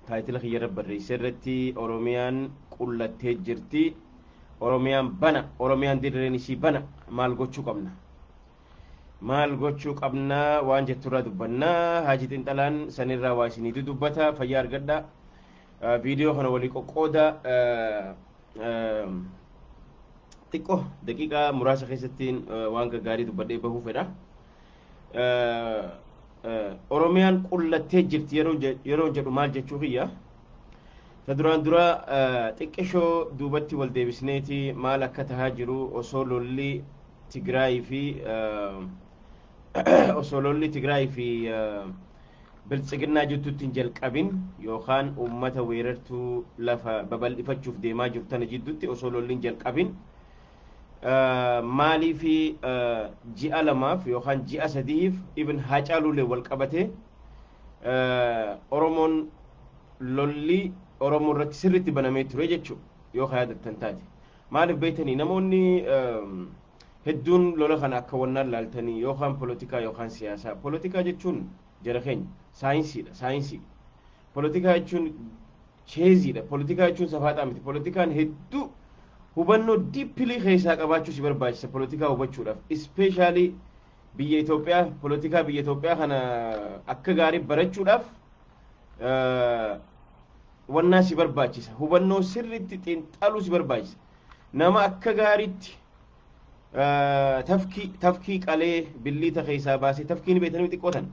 Title kiyyarra barreesse irratti Oromiyaan qullattee jirti. Oromiyaan bana, Oromiyaan dirreen isii bana, maal gochuu qabna? Maal gochuu qabna waan jetturraa dubbannaa. Haaji Xinxalaan sanirraa waa isiniitu dubbata. Fayyaa argadha. Viidiyoo kana walii qoqqooda. Xiqqoo daqiiqaa muraasa keessatti waan gaggaarii dubbadhee bahuu fedha. Oromiyaan qullattee jirti yeroo jedhu maal jechuu kiyya? Ta duraan dura xiqqishoo duubatti wal deebisneeti maal akka tahaa jiru osoo lolli Tigraay fi Biltsiginnaa jidduutti hin jalqabin, yookaan uummata weerartuu lafa babal'ifachuuf deemaa jirtu tana jidduutti osoo lolli hin jalqabin, maaliif ji'a 2f yookaan ji'a 3f ibn Haacaaluulee wal qabate Oromoon lolli Oromoo irratti sirriitti banamee ture jechuudha yoo yaadattan taate? Maaliif beektanii namoonni hedduun lola kana akka wannaan laaltanii yookaan polotikaa yookaan siyaasaa? Polotikaa jechuun, jara keenya, saayinsiidha, saayinsii. Polotikaa jechuun cheeziidha. Polotikaa jechuun safaaxaa miti. Polotikaan hedduu hubannoo deeply keessaa qabaachuu si barbaachisa polotikaa hubachuudhaaf. Especially biyya Itoophiyaa, polotikaa biyya Itoophiyaa kana akka gaarii barachuudhaaf wannaa si barbaachisa, hubannoo sirriitti xiinxaluu si barbaachisa. Nama akka gaariitti tafkii qalee billiita keessaa baasee, tafkii ni beektanii, xiqqoo tan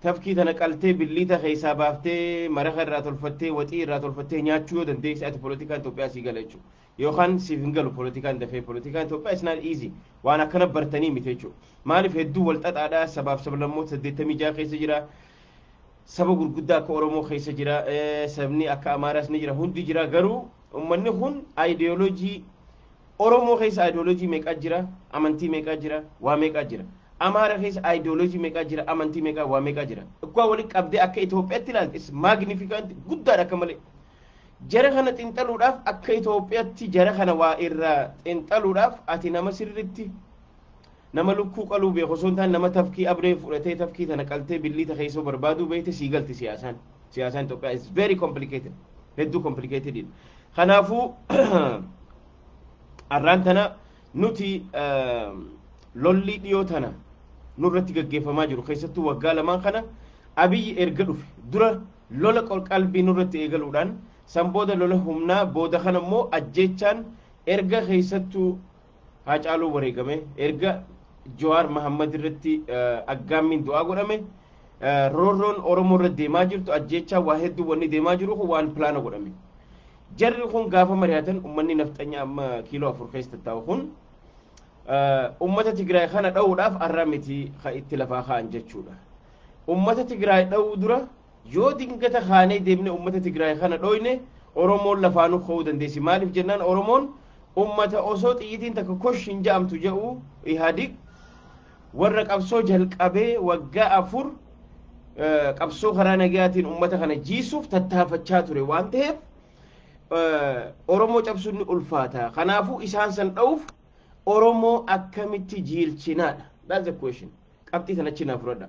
tafkii tana qaltee billiita keessaa baaftee maraqa irraa tolfattee, waxii irraa tolfattee nyaachuu yoo dandeesse, ati polotikaan Itoophiyaa sii gala jechuudha. Yookaan siif hin galu polotikaan dafee. Polotikaan Itoophiyaa is not easy, waan akkana bartanii miti jechuudha. Maaliif? Hedduu wal xaxaadha. Sabaaf sablammoota 86 keessa jira. Saba gurguddaa akka Oromoo keessa jira. Sabni akka Amaaraas ni jira, hundi jira. Garuu uummanni kun aayidiyooloojii Oromoo keessa aayidiyooloojii meeqaa jira, amantii meeqaa jira, waa meeqaa jira. Amaara keessa aayidiyooloojii meeqaa jira, amantii meeqaa, waa meeqaa jira. Dhugaa walitti qabdee akka Itoophiyaatti ilaalte is magnificent, guddaadha akka malee. Jara kana xiinxaluudhaaf, akka Itoophiyaatti jara kana waa irraa xiinxaluudhaaf, ati nama sirritti nama lukkuu qaluu beeku osoo hin taane, nama tafkii abree fudhatee tafkii tana qaltee billiita keessoo barbaaduu beekte sii galti siyaasaan. Siyaasaan Itoophiyaa is very complicated. Hedduu complicated. Kanaafuu arraan tana nuti lolli dhiyoo tana nurratti gaggeeffamaa jiru, keessattuu waggaa 2n kana Abiyyi erga dhufe dura lola qalbii nurratti eegaluudhaan, san booda lola humnaa, booda kana immoo ajjeechaan, erga keessattuu Haacaaluu wareegame, erga Jawaar Mahammad irratti aggaammiin du'aa godhame, roorroon Oromoo irra deemaa jirtu, ajjeechaa waa hedduu wanni deemaa jiru kun waan plan godhame. Jarri kun gaafa mari'atan, uummanni nafxanya amma kiiloo 4 keessa tattaa'u kun ummata Tigraay kana dha'uudhaaf arra miti ka itti lafaa ka'an jechuudha. Ummata Tigraay dha'uu dura yoo dingata kaanee deemne ummata Tigraay kana dhoyne, Oromoon lafaanuu ka'uu dandeessi. Maaliif jennaan, Oromoon ummata osoo xiyyitiin takka kosh hin ja'amtu jedhu Ihaadig warra qabsoo jalqabee waggaa 4 qabsoo karaa nagayaatiin ummata kana jiisuuf tattaafachaa ture waan ta'eef, Oromoo cabsuun ni ulfaata. Kanaafuu isaan san dha'uuf Oromoo akkamitti jiilchinaadha? That's the question. Qabxii sana achi naa fudhadha.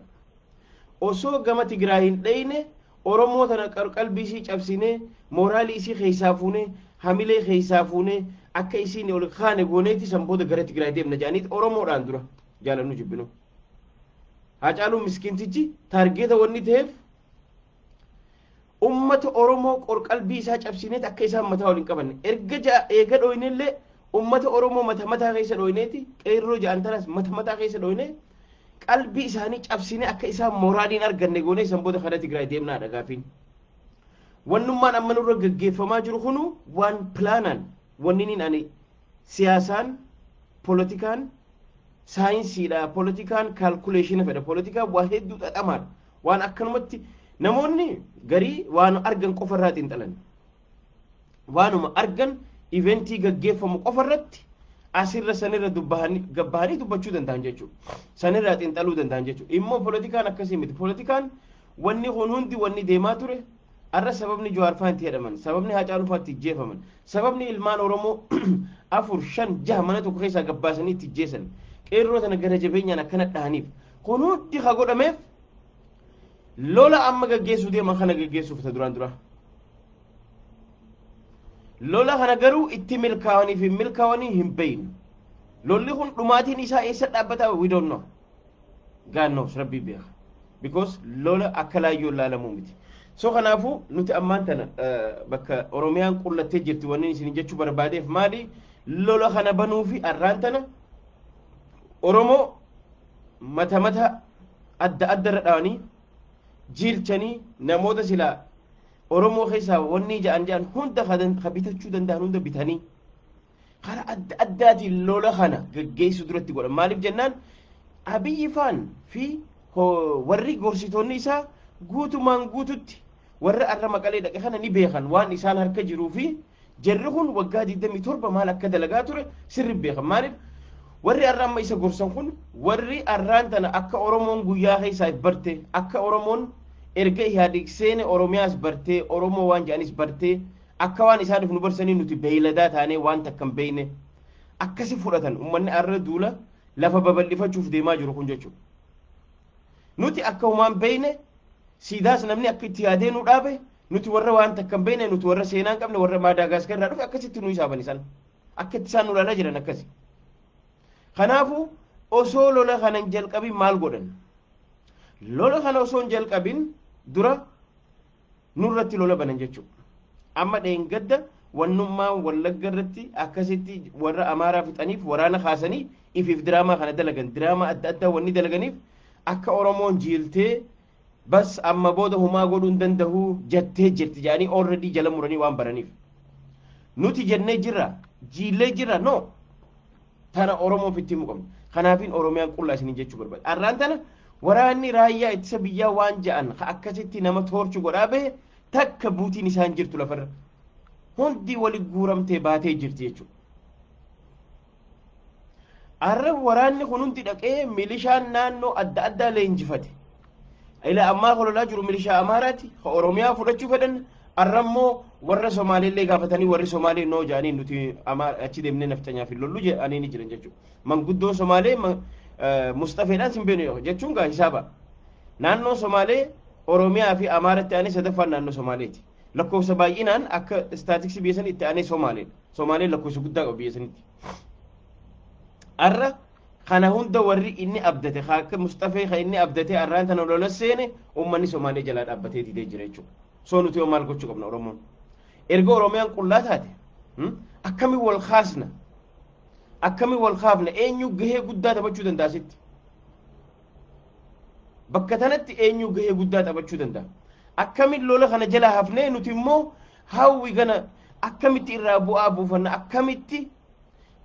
Osoo gama Tigraay hin dhayne, Oromoo tana qalbii isii cabsinee, mooraalii isii keessaa fuunee, hamilee keessaa fuunee, akka isiin ol kaane gooneeti san booda gara Tigraay deemna jedhaniiti Oromoodhaan dura jaalannu jibbinu. Haacaaluu miskiintichi target wanni ta'eef ummata Oromoo qorqalbii isaa cabsineet akka isaan mataa wal hin qabanne, erga ja'a eega dhoynellee ummata Oromoo mata mataa keessa dhoyneeti, qeerroo ja'an tanas mata mataa keessa dhoyne, qalbii isaanii cabsine, akka isaan mooraaliin arganne goonee san booda karaa Tigraay deemnaadha gaafiin. Wannummaan amma nurra gaggeeffamaa jiru kunu waan planaan wanni niin ani siyaasaan polotikaan saayinsiidha. Polotikaan calculation fedha. Polotikaan waa hedduu xaxamaadha. Waan akkanumatti namoonni garii waan argan qofa irraa xiinxalan. Waanuma argan, event gaggeeffamu qofa irratti asirra sanirra gabbahanii dubbachuu danda'an jechuudha. Sanirraa xiinxaluu danda'an jechuudha. Immoo polotikaan akkasii miti. Polotikaan wanni kun hundi wanni deemaa ture arra, sababni Jawaar fa'aa itti jedhaman, sababni Haacaaluu fa'aa itti ijjeefaman, sababni ilmaan Oromoo afur, shan, jaha mana tokko keessaa gabbaasanii itti ijjeessan, qeerroo tana gara jabeenyaan akkana dhahaniif, kun hundi ka godhameef Lola amma gaggeessuu deeman kana gaggeessuuf ta duraan dura. Lola kana garuu itti milkaa'anii fi milkaa'anii hin beeynu. Lolli kun dhumaatiin isaa eessa dhaabbata, we don't know. God knows, Rabbii beeka. Because lola akka laayyoo laalamuu miti. So kanaafuu nuti ammaan tana bakka Oromiyaan qullattee jirti, wanni isin jechuu barbaadeef maali? Lola kana banuu fi arraan tana Oromoo mata mata adda adda irra dhawanii jiilchanii, namoota silaa Oromoo keessaa wanni ja'an ja'an hunda ka bitachuu danda'an hunda bitanii, karaa adda addaatiin lola kana gaggeessuu duratti godhan. Maaliif jennaan, Abiyyi faan fi warri gorsitoonni isaa guutumaan guututti warra arra Maqalee dhaqe kana ni beekan. Waan isaan harka jiruu fi jarri kun waggaa 27 maal akka dalagaa ture sirri beekan. Maaliif, warri arra amma isa gorsan kun, warri arraan tana akka Oromoon guyyaa keessaa barte, akka Oromoon erga Ihaadig seene Oromiyaas bartee, Oromoo waan jedhanis bartee, akka waan isaaniif nu barsanii nuti beeyladaa taanee waan takka hin beeyne akkasi fudhatan. Ummanni arra duula lafa babal'ifachuuf deemaa jiru kun jechuudha. Nuti akka humaan beeyne, siidaas namni akka itti yaadee nu dhaabe, nuti warra waan takka hin beekne, nuti warra seenaa hin qabne, warra Maadaagaskar irraa dhufe akkasitti nu hisaaban isaan. Akka itti isaan nu ilaalaa jiran akkasi. Kanaafuu osoo lola kana hin jalqabin maal godhan? Lola kana osoo hin jalqabin dura nurratti lola banan jechuudha. Amma dheengadda wannummaa Wallagga irratti akkasitti warra Amaaraa fixaniif, waraana kaasanii ifiif diraamaa kana dalagan, diraamaa adda addaa wanni dalaganiif, akka Oromoon jiiltee bas amma booda humaa godhuu hin danda'u jettee jirti jedhanii already jala muranii waan baraniif. Nuti jennee jirra, jiillee jirra, no. Tana Oromoof itti himuu qabna. Kanaafin Oromiyaan qullaa isiniin jechuu barbaada. Arraan tana waraanni raayyaa ittisa biyyaa waan ja'an akkasitti nama toorchu godhaa bahe takka buutiin isaan jirtu lafarra. Hundi wali guuramtee baatee jirti jechuudha. Arra waraanni kun hundi dhaqee milishaan naannoo adda addaa leenjifate. Ila ammaa kololaa jiru milishaa Amaaraati, ka Oromiyaa fudhachuu fedhan. Arra immoo warra Somaaleellee gaafatanii, warri Somaalee noo jedhanii, nuti achi deemnee nafxanyaaf hin lollu jedhanii ni jiran jechuudha. Manguddoon Somaalee Mustafeedhaan sin beenu jechuun gaa hisaaba. Naannoon Somaalee Oromiyaa fi Amaaratti aanee sadaffaan naannoo Somaaleeti. Lakkoofsa baay'inaan akka statistics biyya sanii itti aanee Somaaleedha. Somaaleen lakkoofsa guddaa qabu biyya sanitti. Arra kana hunda warri inni abdate, akka Mustafee kan inni abdate, arraan tana lola seene, uummanni Somaalee jalaa dhaabbatee didee jira jechuudha. So nuti yoo maal gochuu qabna Oromoon? Erga Oromiyaan qullaa taate, akkamiin wal kaasna? Akkamiin wal kaafna? Eenyu gahee guddaa taphachuu danda'a sitti? Bakka tanatti eenyu gahee guddaa taphachuu danda'a? Akkamiin lola kana jala hafnee, nuti immoo hawwi gana akkamitti irraa bu'aa buufanna? Akkamitti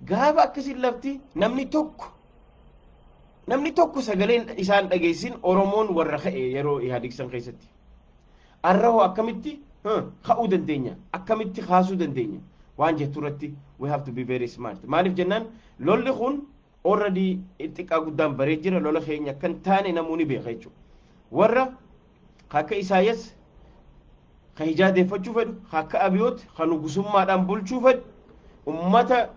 gaafa akkasiin lafti namni tokko sagaleen isaan dhageessin, Oromoon warra ka'e yeroo Ihaadig san keessatti. Arra hoo akkamitti ka'uu dandeenya? Akkamitti kaasuu dandeenya? Waan jettu irratti we have to be very smart. Maaliif jennaan, lolli kun already xiqqaa guddaan baree jira. Lola keenya akkan taane namuu ni beeka jechuudha. Warra akka Isaayas ka hijaadeeffachuu fedhu, akka Abiyoot ka nugusummaadhaan bulchuu fedhu, ummata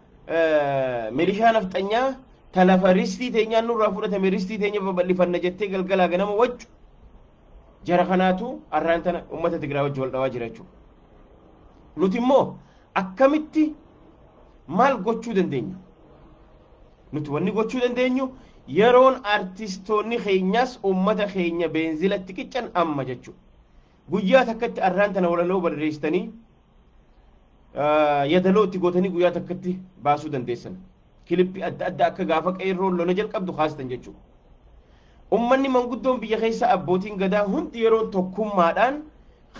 milishaa nafxanyaa ta lafa ristii teenyaan nurraa fudhatame, ristii teenya babal'ifanna jettee galgalaa ganama waccu, jara kanaatu arraan tana ummata Tigraay wajji wal dhawaa jira jechuudha. Nuti immoo akkamitti maal gochuu dandeenya? Nuti wanni gochuu dandeenyu, yeroon artistoonni keenyas ummata keenya beenzilatti qiccan amma jechuudha. Guyyaa takkatti arraan tana walaloo barreessitanii, yadaloo itti gootanii, guyyaa takkatti baasuu dandeessan. Clip adda addaa akka gaafa qeerroon lola jalqabdu kaastan jechuudha. Ummanni manguddoon biyya keessa, abbootiin gadaa hundi, yeroon tokkummaadhaan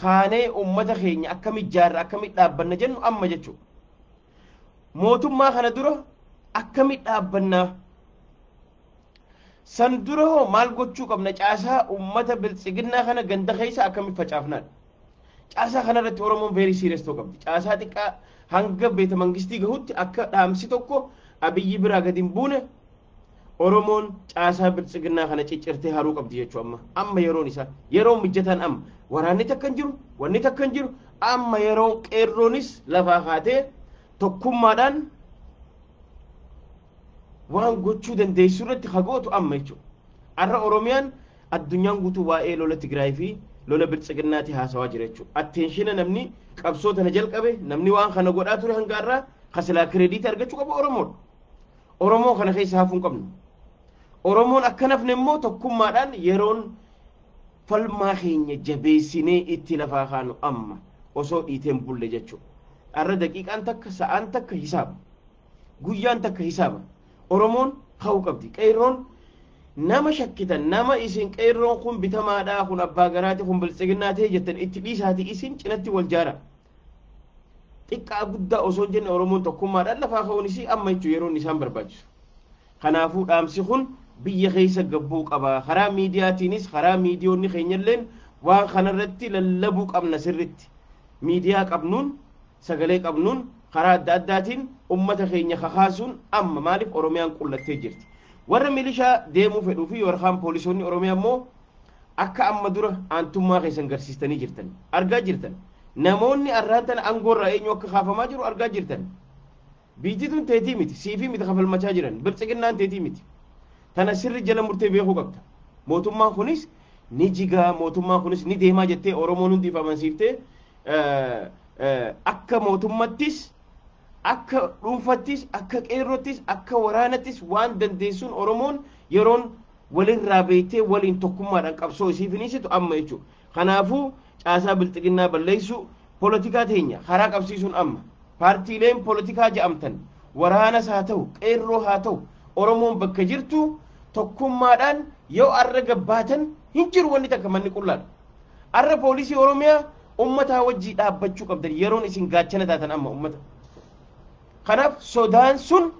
kaanee ummata keenya akkamitti jaarra, akkamitti dhaabbanna jennu amma jechuudha. Mootummaa kana dura akkamitti dhaabbannaa? San dura hoo maal gochuu qabna? Caasaa ummata biltsiginnaa kana ganda keessa akkamitti facaafnaan? Caasaa kanarratti Oromoon very serious ta'uu qabdi. Caasaa xiqqaa hanga beeta mangistii gahutti akka dhaamsi tokko Abiyyi biraa gadi hin buune, Oromoon caasaa biltsiginnaa kana ciccirtee haruu qabdi jechuu amma. Amma yeroon isaa, yeroon mijataan amma. Waraanni takka hin jiru, wanni takka hin jiru. Amma yeroon qeerroonis lafaa kaatee tokkummaadhaan waan gochuu dandeessu irratti hagootu amma jechuudha. Har'a Oromiyaan Addunyaan guutuu waa'ee lola Tigraay fi lola Biltsiginnaati haasawaa jira jechuudha. Attention namni qabsoo tana jalqabe, namni waan kana godhaa ture hanga irraa kasilaa credit argachuu qabu Oromoodha. Oromoo kana keessa hafuu hin qabnu. Oromoon akka nafne immoo tokkummaadhaan yeroon falmaa keenya jabeessinee itti lafaa kaanu amma, osoo dhiiteen bulle jechuudha. Har'a daqiiqaan takka, sa'aan takka hisaaba. Guyyaan takka hisaaba. Oromoon ka'uu qabdi. Qeerroon nama shakkitan, nama isin qeerroon kun bitamaadhaa, kun abbaa garaati, kun Biltsiginnaa ta'e jettan itti dhiisaati, isin cinatti wal jaara. Xiqqaa guddaa osoo hin jenne Oromoon tokkummaadhaan lafaa ka'uun isii amma jechuun yeroon isaan barbaachisu. Kanaafuu dhaamsi kun biyya keessa gabbuu qaba. Karaa miidiyaatiinis karaa miidiyoonni keenyalleen waan kanarratti lallabuu qabna sirritti. Miidiyaa qabnuun, sagalee qabnuun, karaa adda addaatiin ummata keenya kakaasuun amma. Maaliif? Oromiyaan qullattee jirti. Warra milishaa deemuu fedhuu fi warraan poolisoonni Oromiyaa immoo akka amma dura aantummaa keessan garsiistanii jirtan. Argaa jirtan. Namoonni arraan tana aangoorraa eenyu akka kaafamaa jiru argaa jirtan. Biyyi tun teetii miti, siifii miti kafalmachaa jiran, Biltsiginnaan teetii miti. Tana sirri jala murtee beekuu qabda. Mootummaan kunis ni jigaa, mootummaan kunis ni deemaa jettee Oromoon hundi if amansiiftee akka mootummattis, akka dhuunfattis, akka qeerrottis, akka waraanattis waan dandeessuun Oromoon yeroon walirraa beektee waliin tokkummaadhaan qabsoo isii finiisitu amma jechuudha. Kanaafuu caasaa Bilxiginnaa balleessuu, poolitikaa teenya karaa qabsiisuun amma. Paartiileen poolitikaa je'amtan, waraanas haa ta'u, qeerroo haa ta'u, Oromoon bakka jirtu tokkummaadhaan yoo arra gabbaatan hin jiru wanni takka, manni qullaadha. Arra poolisii Oromiyaa ummataa wajjii dhaabbachuu qabdan, yeroon isin gaachana taatan amma ummata. Kanaaf sodaan sun,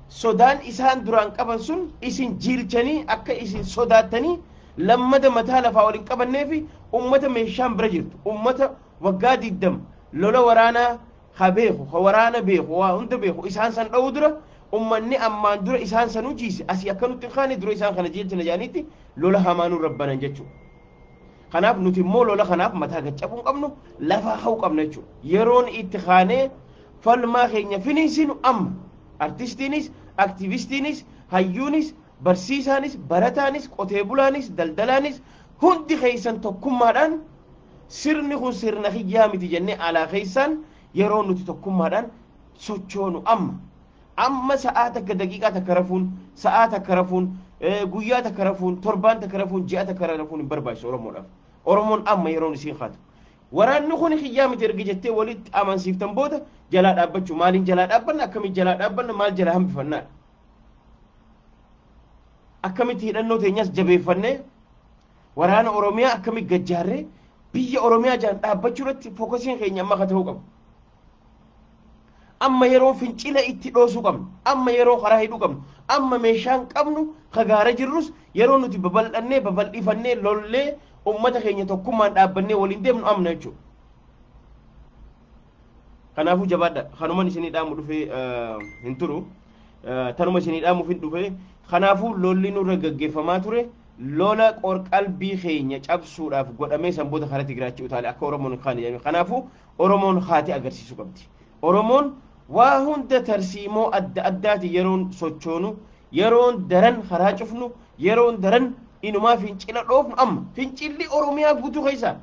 sodaan isaan duraan qaban sun isin jiilchanii akka isin sodaattanii lammada mataa lafaa waliin qabannee fi ummata meeshaan bira jirtu, ummata waggaa 20 lola waraanaa ha beeku, ha waraana beeku, waa hunda beeku, isaan san dha'uu dura ummanni ammaan dura isaan sanuu jiise asii akka nutti hin kaane dura isaan kana jiilchina jedhaniitti lola hamaa nurra banan jechuudha. Kanaaf nuti immoo lola kanaaf mataa gaccabuu hin qabnu, lafaa ka'uu qabna jechuudha. Yeroon itti kaanee falmaa keenya finiisinu amma. Artistiinis, aktivistiinis, hayyuunis, barsiisaanis, barataanis, qotee bulaanis, daldalaanis hundi keessan tokkummaadhaan sirni kun sirna kiyyaa miti jennee alaa keessaan yeroo nuti tokkummaadhaan sochoonu amma. Amma sa'aa takka, daqiiqaa takka rafuun, sa'aa takka rafuun, guyyaa takka rafuun, torbaan takka rafuun, ji'a takka rafuun hin barbaachisu Oromoodhaaf. Oromoon amma yeroon isiin kaatu. Waraanni kun kiyyaa miti erga jettee walitti amansiiftan booda jalaa dhaabbachuu, maaliin jalaa dhaabbanna, akkamitti jalaa dhaabbanna, maal jalaa hambifannaa, akkamitti hidhannoo teenyas jabeeffannee waraana Oromiyaa akkamitti gajjaarree biyya Oromiyaa jaan dhaabbachuu irratti focusiin keenya amma akka ta'uu qabu. Amma yeroo fincila itti dhoosuu qabnu, amma yeroo karaa hidhuu qabnu, amma meeshaan qabnu kagaara jirrus yeroo nuti babal'annee babal'ifannee lollee ummata keenya tokkummaan dhaabbannee waliin deemnu amna jechuudha. Kanaafuu jabaadha. Kanuman isinii dhaamu dhufee hin turu. Tanuma isinii dhaamuuf hin dhufe. Kanaafuu lolli nurra gaggeeffamaa ture lola qorqalbii keenya cabsuudhaaf godhamee san booda karaa Tigraachi utaale akka Oromoon hin kaane jedhame. Kanaafuu Oromoon haati agarsiisuu qabdi. Oromoon waa hunda tarsiimoo adda addaati yeroon sochoonu, yeroon daran karaa cufnu, yeroon daran inumaa fincila dhoofnu amma. Fincilli Oromiyaa guutuu keessaa.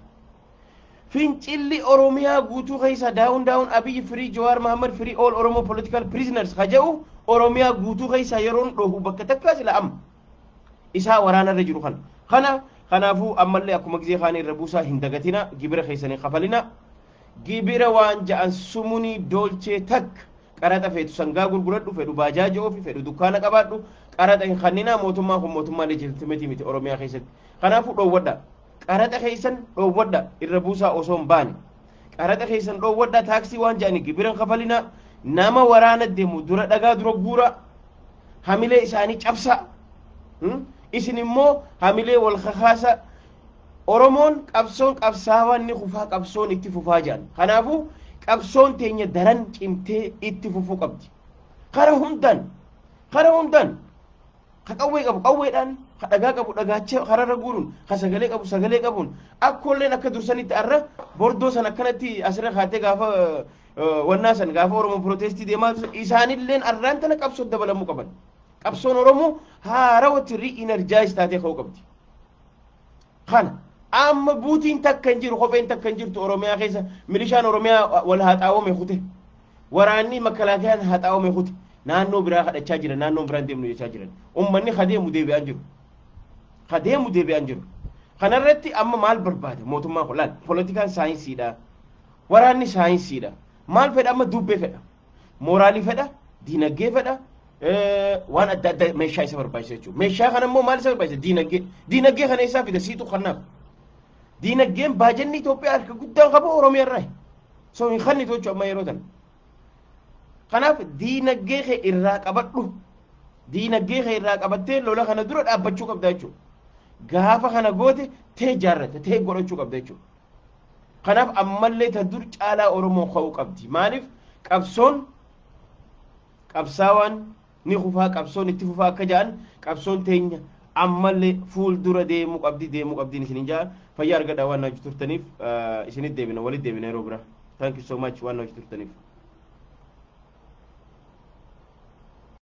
Fincilli Oromiyaa guutuu keessa "Down down Abiy, free Jawaar Mohammad, free all Oromo political prisoners" ka jedhu Oromiyaa guutuu keessa yeroon dhohu bakka takkaa sila amma. Isaa waraanarra jiru kana. Kana kanaafuu ammallee akkuma gizee kaanii irra buusaa hin dagatina, gibira keessanii kafalina. Gibira waan ja'an sumunii doolchee takka qaraxa, feetu sangaa gurguradhu, fedhu baajaaja oofi, fedhu dukkaana qabaadhu, qaraxa hin kannina. Mootummaan kun mootummaa legitimate miti Oromiyaa keessatti. Kanaafuu dhoowwadha. Qaraxa keessan dhoowwadha, irra buusaa osoo hin baane. Qaraxa keessan dhoowwadha, taaksii waan ja'ani gibira hin kafalina. Nama waraana deemu dura dhagaa dura guura, hamilee isaanii cabsa. Isin immoo hamilee wal kakaasa. Oromoon qabsoon qabsaawaan ni kufaa, qabsoon itti fufaa jedhan. Kanaafuu qabsoon teenya daran cimtee itti fufuu qabdi. Kara hundaan, kara hundaan, ka qawwee qabu qawweedhaan, ka dhagaa qabu dhagaacha kararra guuruun, ka sagalee qabu sagalee qabuun, akkoolleen akka dursanitti arra bordoo san akkanatti asirra kaatee gaafa wannaa san gaafa Oromoo protestii deemaa isaanilleen arraan tana qabsoon dabalamuu qaban. Qabsoon Oromoo haarawatti re-energize taatee ka'uu qabdi. Kana amma buutiin takka hin jiru, kopheen takka hin jirtu Oromiyaa keessa. Milishaan Oromiyaa wal haxaawame kute, waraanni makalaakayaan haxaawame kute, naannoo biraa kadhachaa jira, naannoo biraan deemnu jechaa jiran. Ummanni kadeemu deebi'aan jiru, kadeemu deebi'aan jiru. Kanarratti amma maal barbaada mootummaan kun? Laal, poolitikaan saayinsiidha, waraanni saayinsiidha. Maal fedha amma? Dubbee fedha, mooraalii fedha, diinagdee fedha, waan adda addaa meeshaa isa barbaachisa jechuudha. Meeshaa kana immoo maal isa barbaachisa? Diinagdee. Diinagdee kana eessaa fida? Siitu kanaaf. Diinagdeen baajanni Itoophiyaa harka guddaan qabu Oromiyaa irraa. So hin kannitu jechuudha amma yeroo tana. Kanaaf diinagdee kee irraa qabadhu. Diinagdee kee irraa qabattee lola kana dura dhaabbachuu qabda jechuudha. Gaafa kana goote tee jaarratte tee godhachuu qabda jechuudha. Kanaaf ammallee ta dur caalaa Oromoo ka'uu qabdi. Maaliif? Qabsoon qabsaawaan ni kufaa, qabsoon itti fufaa akka jedhan, qabsoon teenya ammallee fuuldura deemuu qabdi, deemuu qabdiin isinin jaa. Fayyaa argadhaa. Waan na turtaniif isinitti deebina, walitti deebina yeroo biraa. Thank you so much waan na turtaniif.